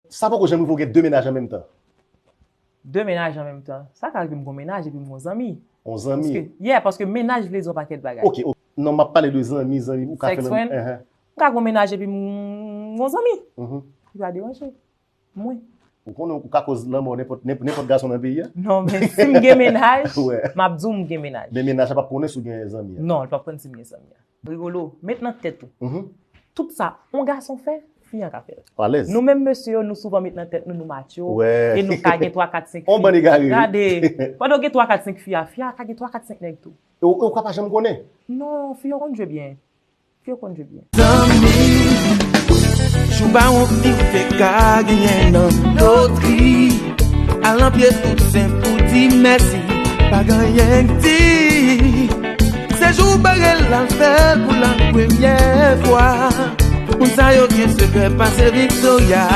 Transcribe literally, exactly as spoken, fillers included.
Sa poko janm rive w gen de mennaj an menm tan? De mennaj an menm tan. Sa ka rive m gon mennaj epi m gon zanmi. On zanmi? Yeah, paske mennaj vle di yon pakèt bagay. Ok, ok. Non, m ap pale de zanmi, zanmi, ou ka fè Sex friend? Ehe. M ka gon mennaj epi m gon zanmi. Mhm. Li pa deranje mwen. Ou konnen ou ka koz lanmò nenpòt nenpòt gason nan peyi a? Non, men si m gen mennaj, Wè. M ap di w m gen mennaj. Men mennaj la p ap konnen si w gen zanmi a. Non, li p ap konn si m gen zanmi a. Rigolo, met nan tèt ou. Mhm. Tout sa, on gason fè, fi an ka fè l. Alèz. Nou menm mesye yo, nou souvan met nan tèt nou, nou macho. Wè. E nou ka gen twa, kat, senk On bann egare, wi. Gade, pandan w gen twa, kat, senk fi a, fi a ka gen twa, kat, senk nèg tou. E w e w ka pa janm konnen. Non, fi yo konn jwe byen. Fi yo konn jwe byen. Zanmi, jou pa wonte ou te ka genyen nan lotri. Al nan pye tout sen pou di mèsi, pa gen anyen k di. Se jou w bare l al fè l pou la premyè fwa. Moun sa yo gen sekrè pase Victoria.